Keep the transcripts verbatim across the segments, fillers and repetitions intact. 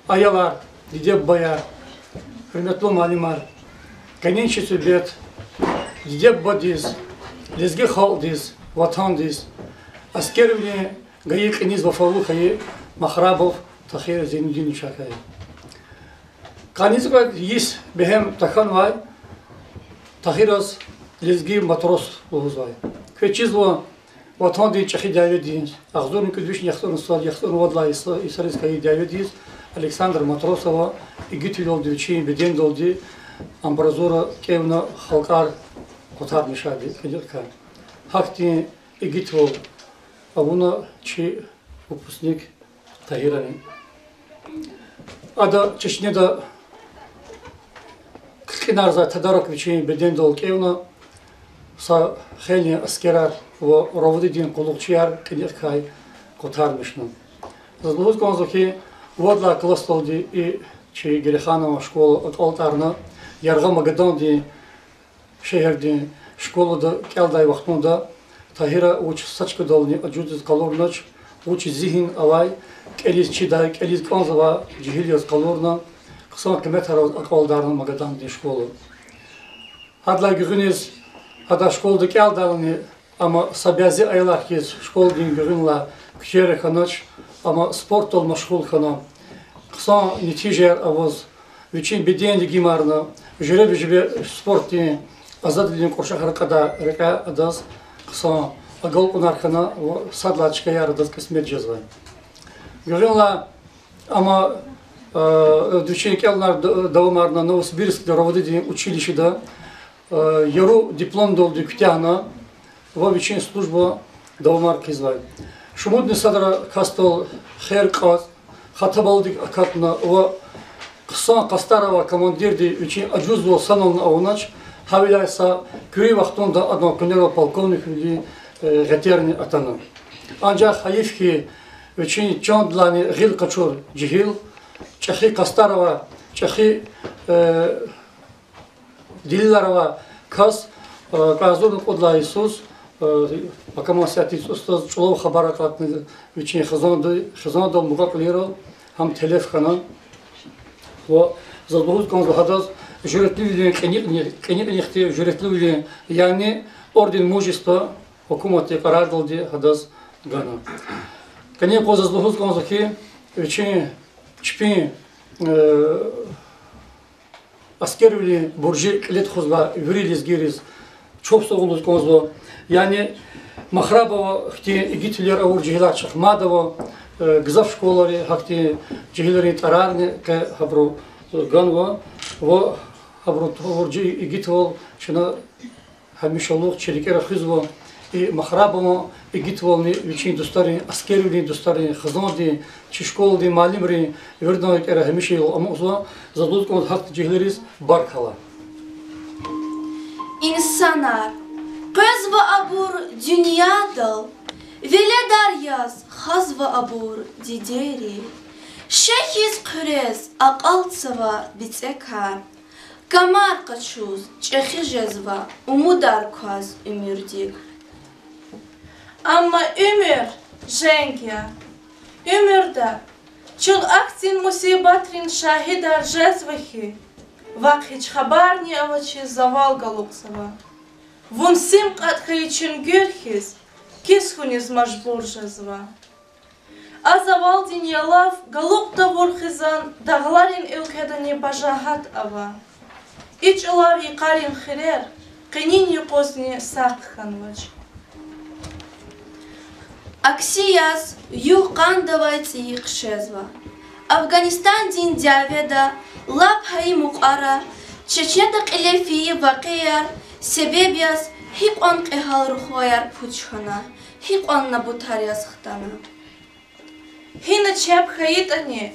Аялар, диде-бубаяр, гьуьрметлу муаллимар, къенин чи суьгьбет диде-бубадиз, лезги халкьдиз, ватандиз, аскервилин гайи кьиниз вафалу хьайи Махрабов Тагьир Зейнудиновича хьайи. Къанни цӀикьвед йис бегьем тахьанвай Тагьираз лезги матрос лугьузвай. Квез чизва, Ватандин ЧӀехи дяведин, агъзурни кӀуьд вишни яхцӀурни са-, яхцӀурни вад лагьай йис-, йисариз хьайи дяведиз Александр Матросова игитвилелди вичин бедендалди амбразура кӀевна халкьар къутармишайди кьиникьикай. Гьахьтин игитвал авуна чи выпускник Тагьирани. Ада Чечняда кьинарзавай тадарак вичин бедендал кӀевна, са хейлин аскерар ва РОВД-дин къуллугъчияр кьиникьикай къутармишна. Заз лугьуз кӀанзава хьи, вад лагьай классдалди и чи Гереханован школа акьалтӀарна, яргъа Магадандин шегьердин школада кӀелдай вахтунда Тагьира вуч са чкадални ажуздиз къалурнач, вуч зигьин авай, кӀелиз чидай, кӀелиз кӀанзавай жегьил яз къалурна, хъсан къиметар аваз акьалтӀарна Магадандин школа. Гьадалай гуьгъуьниз, гьада школада кӀелдайлани, амма са бязи аялар хьиз школадин гуьгъуьнлай куьчейра хьанач, амма спортдал машгъул хьана, хъсан нетижаяр аваз, вичин беден лигимарна, жуьреба-жуьбе спортдин азадвилин кьуршахар кьадай рекьяй адаз хъсан агалкьунар хьана ва сад лагьай чкаяр адаз кьисмет жезвай. Гуьгъуьнлай амма, э, вичин кӀелунар д-, давамарна Новосибирскда РОВД-дин училищеда, э, яру дипломдалди куьтягьна ва вичин служба давамар хъийизвай. Шумудни садра касдал хер кьаз, хатабалдик акатна ва хъсан къастар авай командирди вичин ажузвал санални авунач, гьавиляй са куьруь вахтунда адан къуьнерал полковниквилин, э, гъетерни атана. Анжах гьайиф хьи, вичин чандилайни гъил къачур жегьил, чӀехи къастар авай, чӀехи, э, делилар авай кас, э, кьве агъзурни кьуд лагьай йисуз, э, пакаман сятиз цӀусдаз чӀулав хабар акъатна вичин хизанда-, хизандал, мукьва-кьилийрал, гьам телеф хьана. Ва заз лугьуз кӀанзава гьадаз жуьреттливилин кьиникьни-, кьиникьни хьтин жуьреттливилин, яни орден Мужества гьукуматдин къарардалди гьадаз гана. Къенин къуз заз лугьуз кӀанзава хьи, вичин чпин, э, аскервилин буржи кьиле тухузвай вири лезгийриз чухсагъул лугьуз кӀанзава. Яни Махрабова хьтин игитвилер авур жегьилар чахъ мад ава, э, гзаф школайри гьахьтин жегьилрин тӀварарни къе гьабуру ганва ва гьабуру тавур жи-, игитвал чна гьамишалугъ чи рикӀера хуьзва. И Махрабован игитвални вичин дустарин, аскервилин дустарин, хизандин, чи школадин муаллимрин, виридан рикӀера гьамишайвал амукьзава. Заз лугьуз кӀанзава гьахьтин жегьилриз баркалла. Инсанар, къвезва абур дуьньядал, веледар яз хазва абур дидейри, шехьиз хъуьрез акьалтзава бицӀекар, камар къачуз чӀехи жезва умудар кваз уьмуьрдик. Амма уьмуьр женг я. Уьмуьрда чун ахьтин мусибатрин шагьидар жезва хьи, вахъ гьич хабарни авачиз завал галукьзава. Вун сим кьатӀ хьайи чуьнгуьр хьиз, кис хьуниз мажбур жезва. А завалдин ялав галукь тавур хизан дагъларин уьлкведани бажагьат ава. И чӀулав йикъарин хирер къенин юкъузни сагъ хьанвач. Акси яз югъ-къандавай цӀийи хъжезва. Афганистандин дяведа лап гьа и мукьвара Чечняда кьиле фейи вакъиаяр себеб яз гьикьван кьегьал рухваяр пуч хьана, гьикьван набутар яз хтана. Гьина чеб хьайитӀани,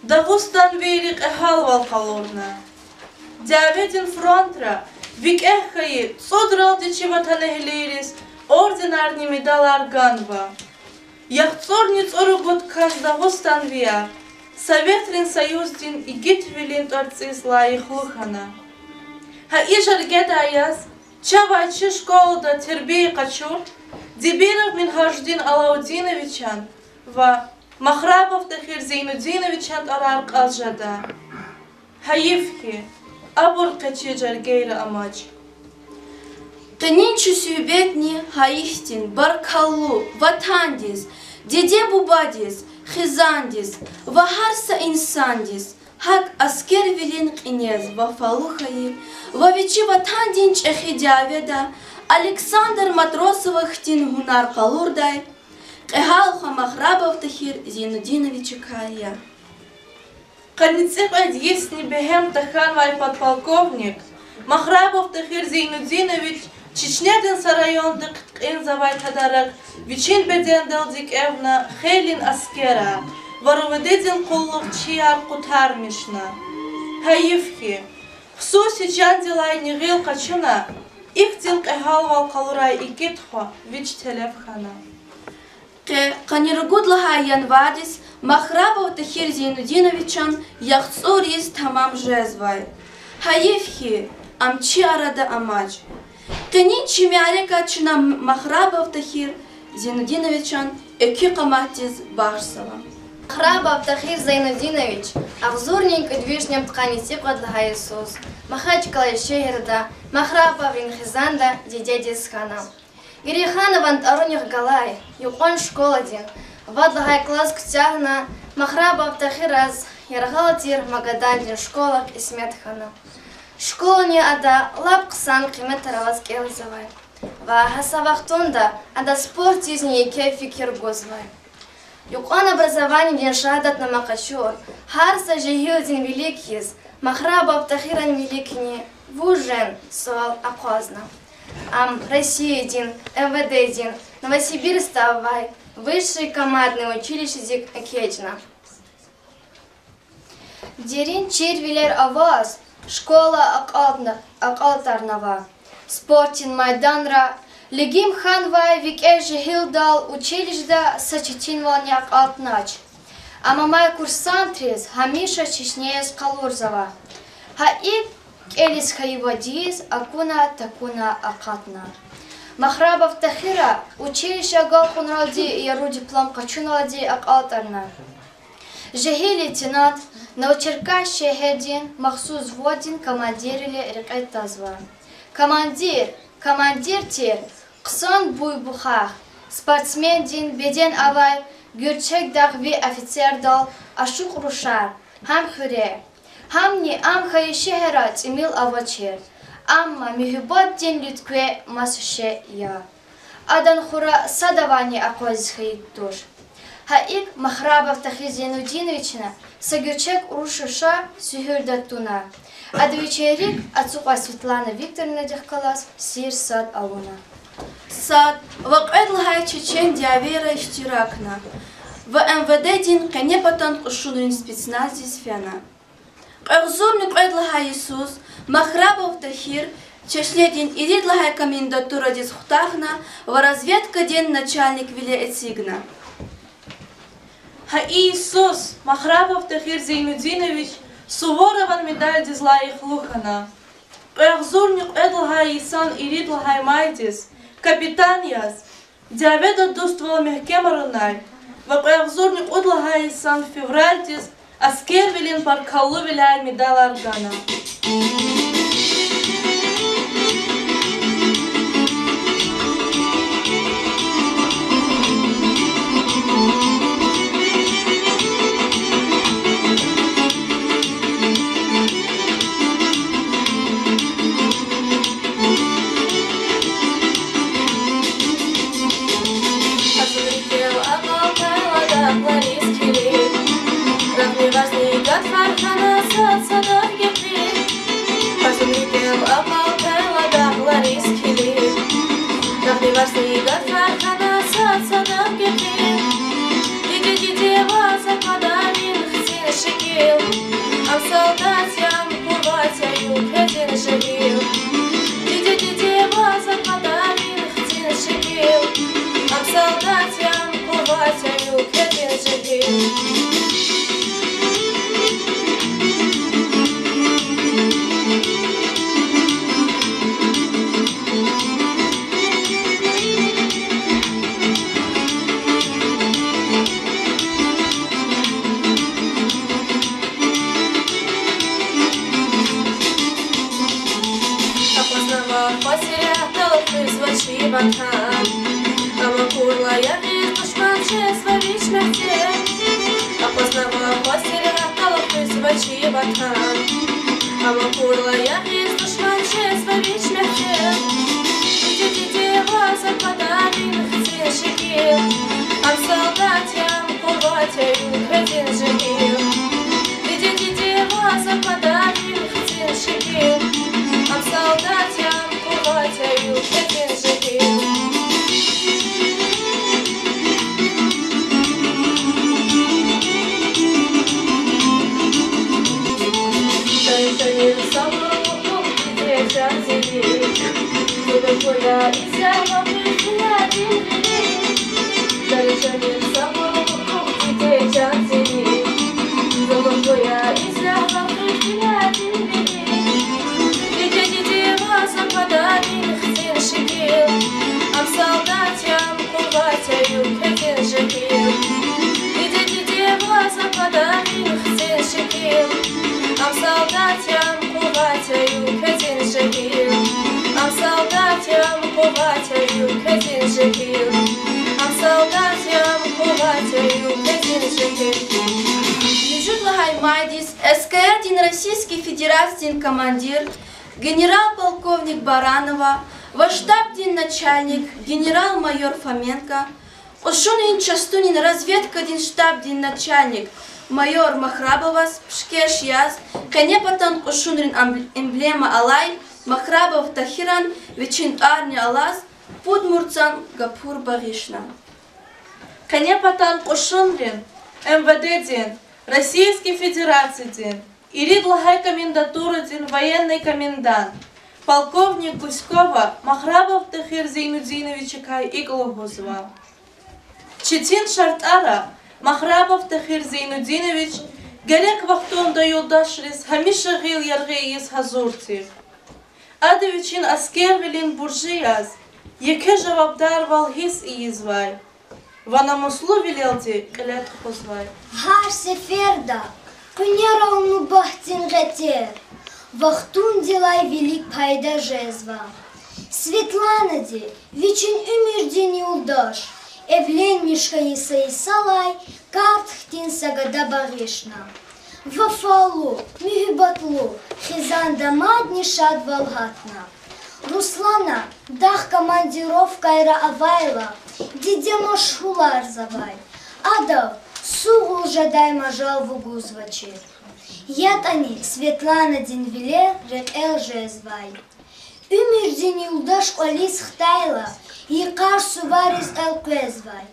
дагъустанвийри кьегьалвал къалурна. Дяведин фронтра викӀегь хьайи цӀудралди чи ватанэгьлийриз орденарни медалар ганва. ЯхцӀурни цӀуругуд кас дагъустанвияр Советрин Союздин игитвилин тӀварцӀиз лайихлу хьана. Гьа и жергедай яз чавай чи школада тербия къачур Дибиров Мингьажудин Алаудиновичан ва Махрабов Тахир Зейнудиновичан тӀварар кьаз жеда. Гьайиф хьи, абур къе чи жергейра амач. Къенин чи суьгьбетни гьа ихьтин баркаллу Ватандиз, диде-бубадиз, хизандиз ва гьар са инсандиз, гьакӀ аскервилин кьинез вафалу хьайи ва вичи Ватандин чӀехи дяведа Александр Матросова хьтин гьунар къалурдай кьегьал хва Махрабов Тахир Зейнудиновичакай я. Къанни цӀикьвед йисни бегьем тахьанвай подполковник Махрабов Тахир Зейнудинович Чечнедин са райондихъ кьинзавай тадарак вичин бедендалди кӀевна хейлин аскерар ва РУВД-дин къуллугъчияр къутармишна. Гьайиф хьи, хсуси чандилай ни гъил къачуна, ихьтин кьегьалвал къалурай игит хва вич телеф хьана. Къе къанни ругуд лагьай январдиз Махрабов Тахир Зейнудиновичан яхцӀур йис тамам жезвай. Гьайиф хьи, ам чи арада амач. Къенин чи мярекат чна Махрабов Тахир Зейнудиновичан экуь къаматдиз бахшзава. Махрабов Тахир Зейнудинович агъзурни кӀуьд вишни пудкъанни цӀикьвед лагьай йисуз Махачкъала шегьерда Махраповрин хизанда дидедиз хьана. Герейханован тӀварунихъ галай юкьван школадин вад лагьай класс куьтягьна, Махрабов Тахираз яргъал тир Магадандин школа кьисмет хьана. Школани ада лап хъсан къиметар аваз кӀелзавай ва гьа са вахтунда ада спортдизни еке фикир гузвай. Юкьван образованидин шагьадатнама къачур, гьар са жегьилдин вилик хьиз, Махрабов Тахиран виликни вуж жен суал акъвазна. Ам Россиядин МВД-дин Новосибирскда авай высший командный училищедик экечӀна. Дерин чирвилер аваз школа акьалтна-, акьалтӀарнава. Спортдин майданра лигим хьанвай викӀегь жегьилдал училищеда са четинвални акьалтӀнач. Амма амай курсантриз гьамиша чешне яз къалурзава. Гьа икӀ кӀелиз хьайи вадиз акуна-такуна акъатна. Махрабов Тахира училище агалкьунралди яру диплом къачуналди акьалтӀарна. Жегьил лейтенант Новочеркасс шегьердин махсус взводдин командирвиле рекье тазва. Командир, командир тир хъсан буй-бухах, спортсмендин беден авай гуьрчегдагъви офицердал ашукь рушар, гьам хуьре, гьамни ам хьайи шегьерра тӀимил авачир, амма муьгьуьббатдин луьткве маса шей я. Адан хура садавайни акъвазиз хьайи туш. Гьа икӀ Махрабов Тахир Зейнудиновична са гуьрчег руш руша суьгьуьрда туна. Ада вичин рикӀ ацукьай Светлана Викторовнадихъ галаз сир сад авуна. Сад ва кьвед лагьай чечен дявейра иштиракна ва МВД-дин къенепатан кьушунрин спецназдиз фена. Кьве агъзурни кьвед лагьай йисуз Махрабов Тахир Чечнедин ирид лагьай комендатурадиз хутахна ва разведкадин начальниквиле эцигна. Гьа и йисуз Махрабов Тахир Зейнудинович Суворован медальдиз лайихлу хьана. Кьве агъзурни кьвед лагьай йисан ирид лагьай майдиз капитан яз, дяведа дуствал мягькемарунай ва кьве агъзурни кьуд лагьай йисан февральдиз аскервилин баркаллувиляй медалар гана. Пазун рикӀел акьалтайла дагълариз килиг, рагъни варзни гатфар хьана сад-садахъ гекъиг. Пазун рикӀел акьалтайла дагълариз килиг, рагъни варзни гатфар хьана сад-садахъ гекъиг. Диде, диде, ваз аквада вин хцин шикил, ам солдат я, ам къуват я, уьлкведин жегьил. Диде, диде, ваз аквада вин хцин шикил, ам солдат я, ам къуват я, уьлкведин жегьил. Сабур хьухь, диде, чан сивил, зулун буя изягьла хъуьхъ вилядин вили. Диде, диде, ваз аквадарин хцин шикил, ам солдат я, ам къуват я, уьлкведин жегьил. Диде, диде, ваз аквадарин хцин шикил, ам солдат я, ам къуват я, уьлкведин жегьил. Ам солдат я, ам къуват я, уьлкведин жегьил. Ам солдат я, ам къуват я, уьлкведин жегьил. Муьжуьд лагьай майдиз аскердин Российский Федерациядин командир генерал-полковник Баранова ва штабдин начальник генерал-майор Фоменко кьушунрин частунин разведкадин штабдин начальник майор Махрабоваз пишкеш яз, къенепатан кьушунрин амб-, эмблема алай Махрабов Тахиран вичин тӀварни алаз, пуд мурцан гапур багъишна. Къенепатан кьушунрин, МВД-дин, Российский Федерациядин ирид лагьай комендатурадин военный комендант полковник Гуськова Махрабов Тахир Зейнудиновичакай икӀ лугьузва: четин шартӀара Махрабов Тахир Зейнудинович герек вахтунда юлдашриз гьамиша гъил яргъи ийиз гьазур тир. Ада вичин аскервилин буржи яз еке жавабдарвал гьисс ийизвай ва намуслувилелди кьиле тухузвай. Гьар сеферда къуьнерал нубатдин гъетер вахтундилай вилик пайда жезва. Светланади вичин уьмуьрдин юлдаш, эвленмиш хьайи са йисалай карт хьтин са гада багъишна. Вафалу, муьгьуьббатлу хизанда мадни шадвал гьатна. Руслана дах командировкайра авайла, диде машгъуларзавай. Адав сугъул жедай мажал вугузвачир. ЯтӀани Светланадин вилер рекьел жезвай. Уьмуьрдин юлдаш кӀвализ хтайла, йикъар сувариз элкъвезвай.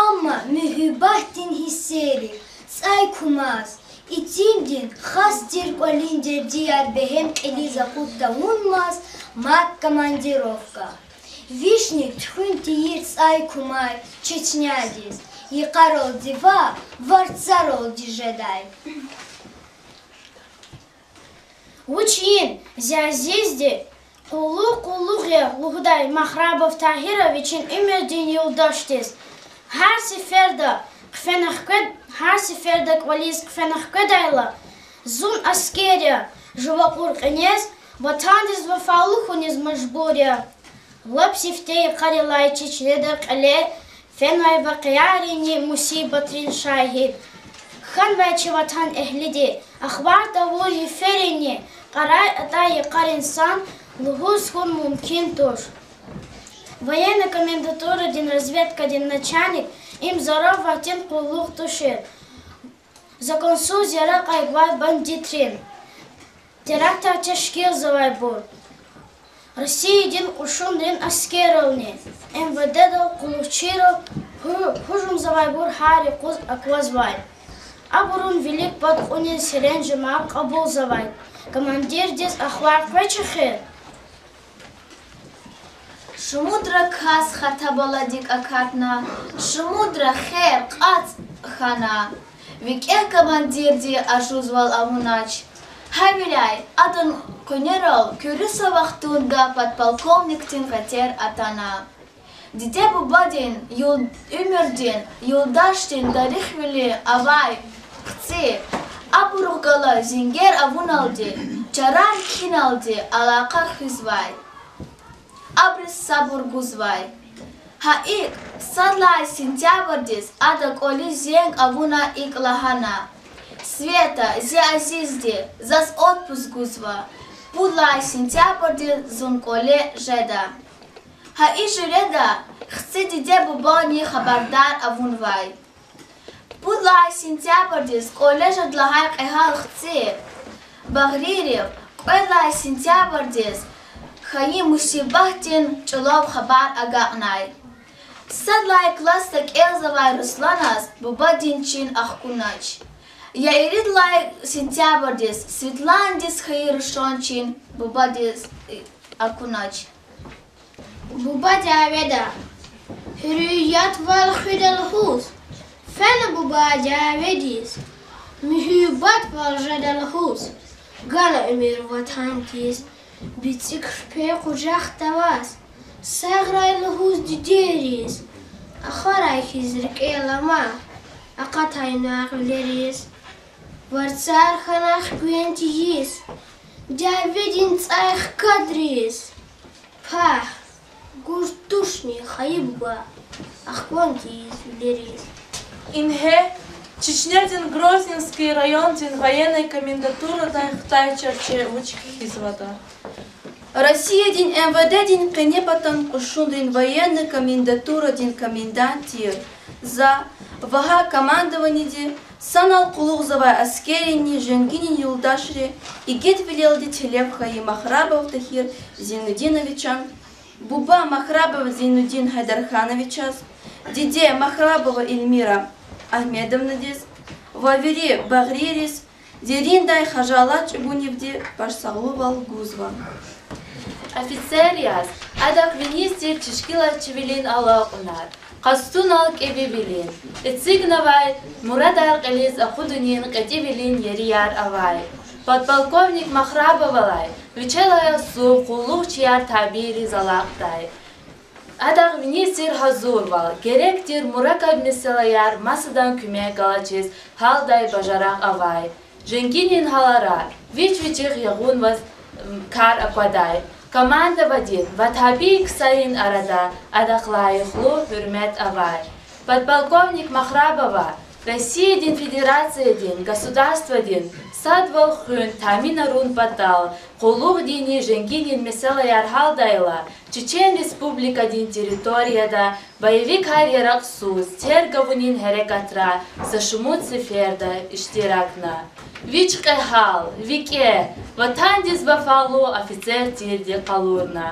Амма муьгьуьббатдин гьиссерик цӀай кумаз, итимдин хас тир кӀвалин дердияр бегьем кьилиз акъуд тавунмаз, мад командировка. Вишни туьхуьн тийир цӀай кумай Чечнядиз, йикъаралди ваъ, варцаралди жедай. Вучин, зи азизди, къуллугъ къуллугъ я лугьудай Махрабов Тагьира вичин уьмуьрдин юлдашдиз. Гьар сеферда хъфена хквед-, гьар сеферда кӀвализ хъфена хкведайла, зун аскер я, жува кьур кьенез, ватандиз вафалу хьуниз мажбур я. Лап сифте йикъарилай Чечняда кьиле фенвай вакъиайрини мусибатрин шагьид хьанвай чи ватан эгьлиди, ахвар тавур йиферини, кьарай атай йикъар инсан лугьуз хьун мумкин туш. Военный комендатурадин разведкадин начальник им зарав вахтин къуллугъ тушир. Законсуз яракьай гвай бандитрин терактар тешкилзавайбур, Россиядин кьушунрин аскеррални МВД-дал къуллугъчийрал гьу-, гьужумзавайбур гьар юкъуз аквазвай. Абурун вилик пад кьуниз серенжемар кьабулзавай. Командирдиз ахвар къвеч эхир. Шумудра кас хата баладик акатна, шумудра хер кьацӀ хьана. ВикӀегь командирди ажузвал авунач. Гьавиляй адан къуьнерал куьруь са вахтунда подполковникдин гъетер атана. Диде-бубадин, юл-, уьмуьрдин, юлдашдин тарихвилин авай хци, абурухъ галаз зенгер авуналди, чарар кхьиналди алакъа хуьзвай. Абуруз сабур гузвай. Гьа икӀ, сад лагьай сентябрдиз ада кӀвализ зенг авуна икӀ лагьана: Света, зи азизди, заз отпуск гузва. Пуд лагьай сентябрдиз зун кӀвале жеда. Гьа и жуьреда хци диде-бубани хабардар авунвай. Пуд лагьай сентябрдиз кӀвале жеда лагьай кьегьал хци Багърийрив кьвед лагьай сентябрдиз хьайи мусибатдин чӀулав хабар агакьнай. Сад лагьай классда кӀелзавай Русланаз бубадин чин ахкунач. Я ирид лагьай сентябрдиз Светланадиз хьайи рушан чин бубадиз акунач. Буба дяведа. Гьуьрриятвал хуьда лугьуз, фена буба дяведиз, муьгьуьббатвал жеда лугьуз, гана уьмуьр ватандиз, бицӀи куьрпе къужахда аваз, сагърай лугьуз дидейриз, ахварай хьиз рикӀел ама, акъатай на гъуьлериз. Варцар хьана хквен тийиз, дяведин цӀай хкадриз. Пагь, гуж тушни, хайи буба, ахкван тийиз вилериз. Ингье, Чечнядин Грозненский райондин военный комендатурадай хтай чарче вуч кхьизватӀа. Россиядин МВД-дин къенепатан кьушунрин военный комендатурадин комендант тир за ва гьа командованиеди санал къуллугъзавай аскерринни женгинин юлдашри игитвилелди телеф хьайи Махрабов Тагьир Зинудиновичан, буба Махрабов Зинудин Гьайдархановичаз, диде Махрабова Эльмира Агьмедовнадиз ва вири багърийриз дериндай хажалат чӀугунивди пашсагълувал гузва. Офицер яз, адахъ виниз тир тешкилатчивилин алакьунар, къастунал кӀевивилин, эцигнавай мурадар кьилиз акъудунин кьетӀивилин ерияр авай. Подполковник Махрабовалай вичелай асув къуллугъчияр табийриз алакьдай. Адахъ виниз тир гьазурвал, герек тир мураккаб месэлаяр масадан куьмек галачиз гьалдай бажарагъ авай. Женгинин гьалара вич вичихъ ягъунваз кар аквадай. Командованидин ва табий ксарин арада адахъ лайихлу гьуьрмет авай. Подполковник Махрабова Россиядин Федерациядин государстводин садвал хуьн таъминарун патал къуллугъдини женгинин месэлаяр гьалдайла, Чечен Республикадин территорияда боевикар яракьсуз терг авунин гьерекатра са шумуд сеферда иштиракна. Вич кьегьал, викӀегь, ватандиз вафалу офицер тирди къалурна.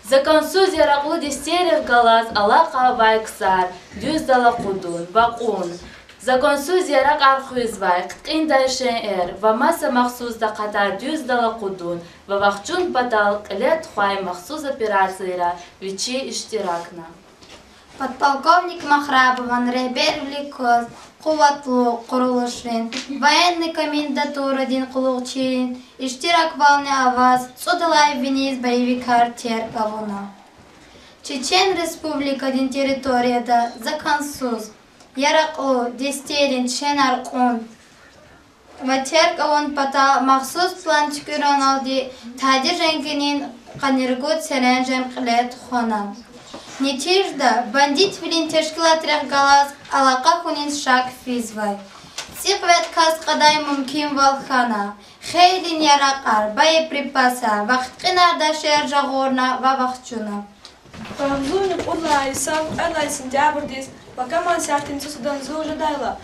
Законсуз яракьлу дестейрихъ галаз алакъа авай ксар дуьздал акъудун ва кьун, законсуз яракьар хуьзвай хъиткьиндай шейэр ва маса махсус такьатар дуьздал акъудун ва вахчун патал кьиле тухвай махсус операцийра вичи иштиракна. Подполковник Махрабован регьбервилик кваз къуватлу къурулушрин, военный комендатурадин къуллугъчийрин иштираквални аваз цӀудалай виниз боевикар терг авуна. Чечен Республикадин территорияда законсуз яракьлу дестейрин членар кьун ва терг авун патал махсус план туькӀуьрналди тади женгинин къанни ругуд серенжем кьиле тухвана. Нетижада бандитвилин тешкилатрихъ галаз алакъа хьунин шак физвай. ЦӀикьвед кас кьадай мумкинвал хьана. Хейлин яракьар, боеприпасар ва хъиткьинардай шейэр жагъурна ва вахчуна. Агъзурни кьуд лагьай йисалай кьвед лагьай сентябрдиз, пакаман сятдин цӀусадан зур жедайла,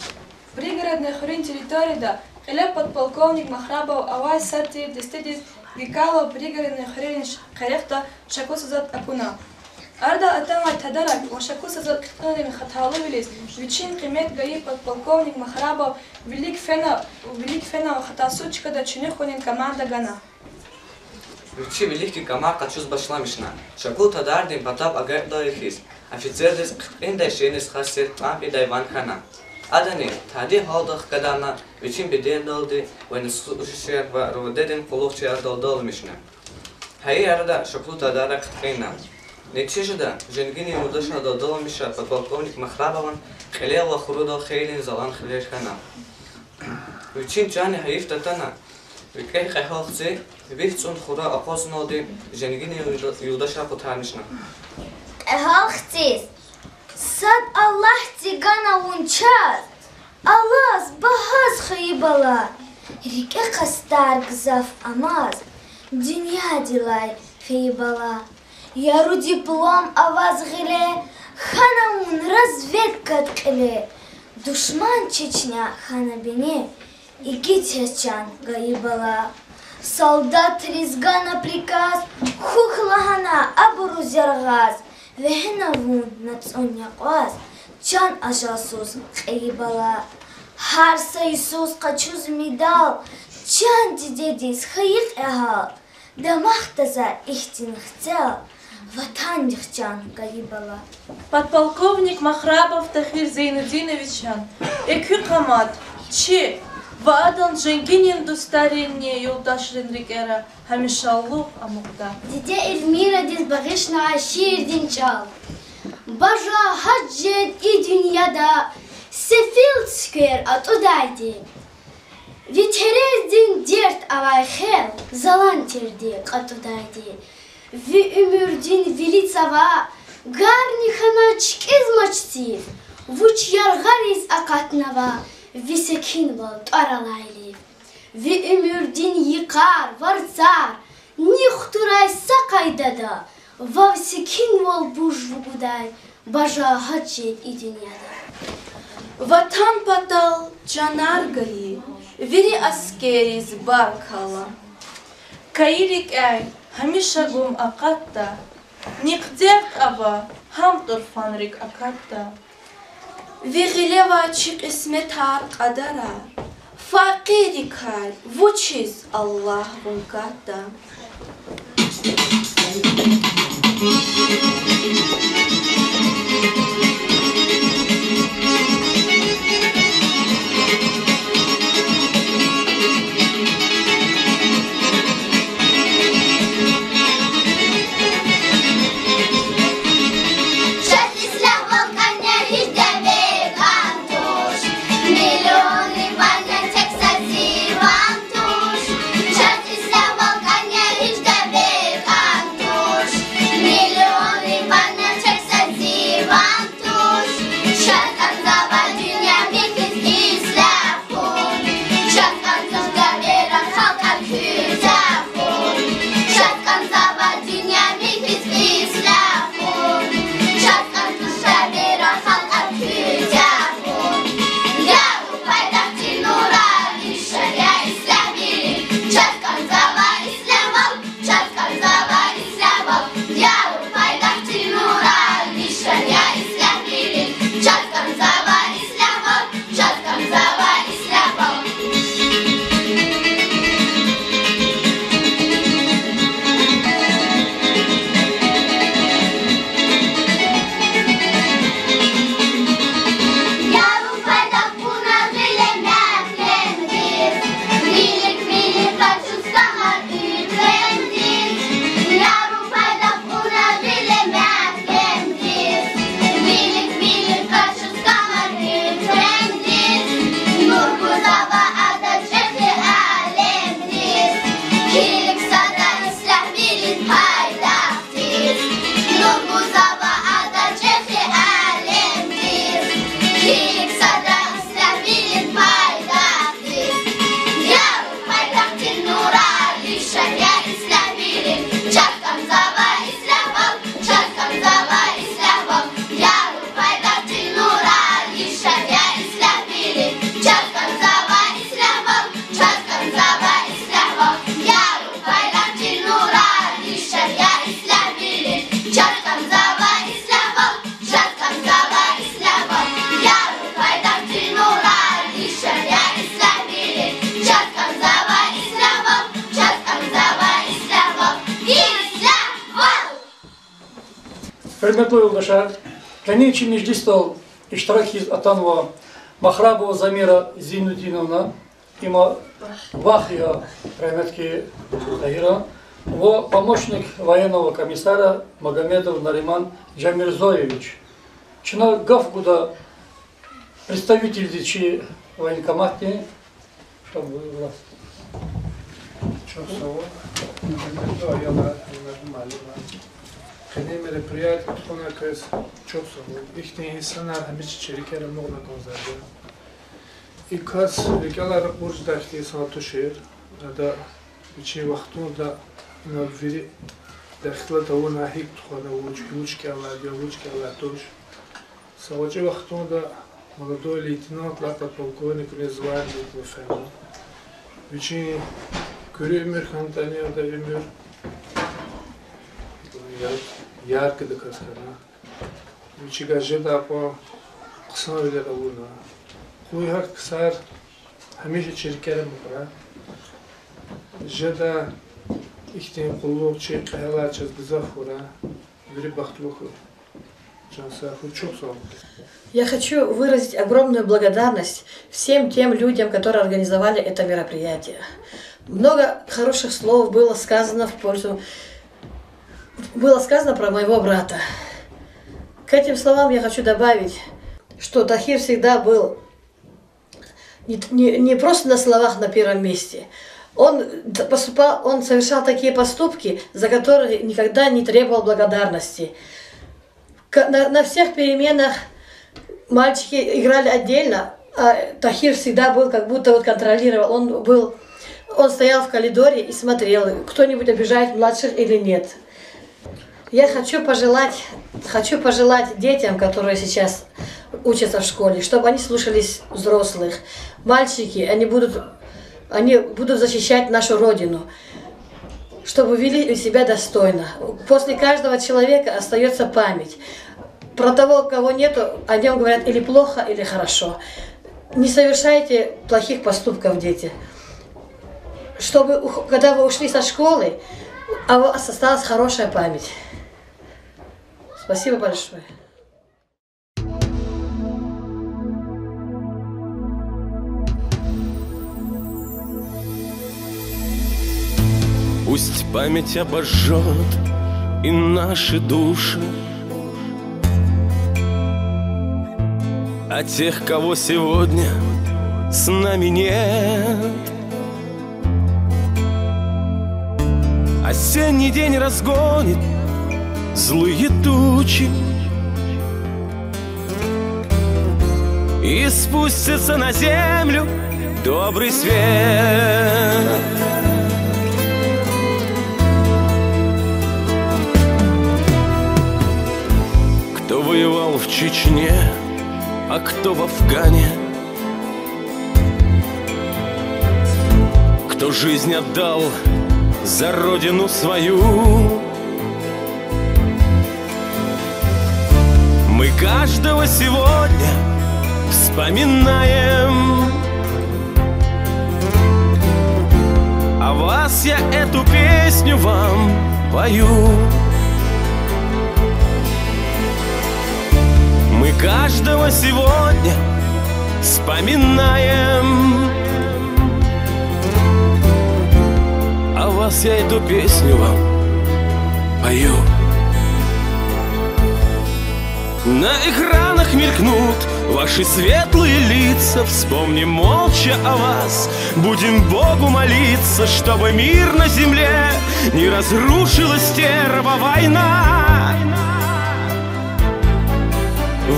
Пригородный хуьруьн территорияда кьиле подполковник Махрабов авай сад тир дестедиз ГК-лу Пригородный хуьруьн къерехда шакусузад акуна. Арадал атанвай тадарак ва шакусузад хъиткьинрин хаталувилиз вичин къимет гайи подполковник Махрабов вилик фена, вилик фена ва хатасуз чкада чуьнуьхунин команда гана. Вичи виликди камар къачуз башламишна. Шаку тадардин патав агакьдалди хьиз, офицердиз хъиткьиндай шейиниз хас тир тӀам ийидай ван хьана. Адани тади гьалда хкадарна, вичин бедендалди военнослужащийяр ва РУВД-дин къуллугъчияр далдалмишна. Гьа и арада шаку тадарар хъиткьинна. Нетижада женгинин юлдашар далдалмишай подполковник Махрабован кьилел ва хурудал хейлин залан хилер хьана. Вичин чанни гьайиф татана, викӀегь кьегьал хци вич цӀун хура акъвазуналди женгинин юлда-, юлдашар къутармишна. Кьегьал хциз: сад Аллагьди гана вун чаз, алаз, багьаз хьайи бала, рикӀе къастар гзаф амаз, дуьньядилай фейи бала. Яру диплом аваз гъиле, хьана вун разведкад кьиле, душман Чечня хьана бине, игит яз чан гайи бала. Солдатриз гана приказ, хьухь лагьана абуруз яргъаз, вегьена вун нацӀун накьваз, чан ажалсуз кьейи бала. Гьар са йисуз къачуз медал, чан дидедиз хьайи кьегьал, дамахда за ихьтин хцел, Ватандихъ чан гайи бала. Подполковник Махрабов Тахир Зейнудиновичан экуь къамат чи ва адан женгинин дустаринни юлдашрин рикӀера гьамишалугъ амукьда. Диде Эльмирадиз багъишнавай шиирдин чӀал. Бажа гьад жед и дуьньяда сефил цуьквер атӀудайди, ви терездин дерт авай хел залан тирди кьатӀудайди, ви уьмуьрдин вили цава гарни хьана чкӀизмач цив, вуч яргъариз акъатнава ви секинвал тӀвар алайли. Ви уьмуьрдин йикъар, варцар ни хтурай са къайдада, вав секинвал буж вугудай бажа гьад жед и дуьньяда. Ватан патал чанар гайи вири аскерриз баркалла. Кайи рикӀяй гьамиша гум акъатда, нихъ дерт ава, гьам тӀурфан рикӀ акатда. Ви гъилевай чи кьисметар, кьадарар, факъиррикай вучиз Аллагь вун катда? Чаз ислягьвал кӀан я, гьич девир кӀан туш, миллионри ван я, тек са зи ван туш. Чаз ислягьвал кӀан я, гьич девир кӀан туш, миллионри ван я, тек са зи ван туш. Чаз кӀанзава дуьнья михьиз ислягь хьун, чаз кӀанзава девирар халкьар куьтягь хьун. Чаз кӀанзава дуьнья михьиз ислягь хьун, чаз кӀанзава девирар халкьар куьтягь хьун. Я рухвай дахди нурар, ишар я ислягьвилин, чаз кӀанзава ислягьвал, чаз кӀанзава ислягьвал. Я рухвай дахди нурар, ишар я ислягьвилин, чаз кӀанзава ислягьвал, чаз кӀанзава ислягьвал. Я рухвай дахди нурар, гъиле мягьлемдиз, вилик-вилик къачуз кӀанзава уьтвендиз. Я рухвай дахди нурар, гъиле мягьлемдиз, вилик-вилик къачуз кӀанзава уьтвендиз. Нур гузава ада чӀехи алемдиз, килиг сада ислягьвилин пайдах диз. Нур гузава ада чӀехи алемдиз, килиг сада ислягьвилин пайдах диз. Я рухвай дахди нурар, ишар я ислягьвилин, чаз кӀанзава ислягьвал, чаз кӀанзава ислягьвал. Я рухвай дахди нурар, ишар я ислягьвилин, чаз кӀанзава ислягьвал, чаз кӀанзава ислягьвал. Я рухвай дахди нурар, ишар я ислягьвилин, чаз кӀанзава ислягьвал, чаз кӀанзава ислягьвал. Я рухвай дахди нурар, ишар я ислягьвилин, чаз кӀанзава ислягьвал, чаз кӀанзава ислягьвал. Ислягьвал! Гьуьрметлу юлдашар, къенин чи межлисдал иштиракиз атанва Махрабова Замира Зинудиновна, има вах я рагьметдиз Тагьира, ва помощник военного комиссара Магомедов Нариман Жамирзоевич. Чна гаф гуда представительдиз чи военкоматдин, чтобы вы власть. Чухсагъул, гьуьрметлу аялар, гьуьрметлу муаллимар. Къенин мероприятие тухвана квез чухсагъул. Ихьтин инсанар гьамиша чи рикӀера амукьна кӀанзавайди я. И кас рикӀелай ракъурждай хьтин инсан тушир. Ада вичин вахтунда ина вири дехлад авуна, гьикӀ тухвана, вуч, вуч кӀелайди я, вуч кӀелай туш. Са гъвечӀи вахтунда молодой лейтенант лап подполковникдин званиедиз фена. Вичин куьруь уьмуьр хьанатӀани, ада уьмуьр яркидаказ хьана. Вичивай жедай кьван хъсанвилер авуна. Къуй гьахьтин ксар гьамиша чи рикӀера амукьрай. Жедай ихьтин къуллугъ чи кьегьалар чаз гзаф хьурай. Вири бахтлу хьуй, чан сагъ хьуй, чухсагъул. Я хочу выразить огромную благодарность всем тем людям, которые организовали это мероприятие. Много хороших слов было сказано в пользу, было сказано про моего брата. К этим словам я хочу добавить, что Тахир всегда был не, не, не просто на словах на первом месте. Он д-, поступал, он совершал такие поступки, за которые никогда не требовал благодарности. К-, на, на всех переменах мальчики играли отдельно, а Тахир всегда был, как будто вот контролировал. Он был, он стоял в коридоре и смотрел, кто-нибудь обижает младших или нет. Я хочу пожелать, хочу пожелать детям, которые сейчас учатся в школе, чтобы они слушались взрослых. Мальчики, они будут, они будут защищать нашу Родину, чтобы вели себя достойно. После каждого человека остаётся память. Про того, кого нету, о нём говорят или плохо, или хорошо. Не совершайте плохих поступков, дети. Чтобы, ух-, когда вы ушли со школы, а у вас осталась хорошая память. Спасибо большое. Пусть память обожжёт и наши души, а тех, кого сегодня с нами нет. Осенний день разгонит злые тучи, и спустится на землю добрый свет. Кто воевал в Чечне, а кто в Афгане, кто жизнь отдал за родину свою. Мы каждого сегодня вспоминаем. О вас я эту песню вам пою. Мы каждого сегодня вспоминаем. О вас я эту песню вам пою. На экранах мелькнут ваши светлые лица. Вспомним молча о вас, будем Богу молиться, чтобы мир на земле не разрушила стерва война.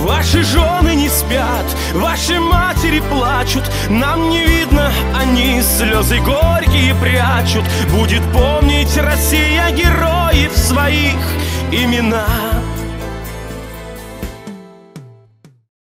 Ваши жёны не спят, ваши матери плачут, нам не видно, они слёзы горькие прячут. Будет помнить Россия героев своих имена.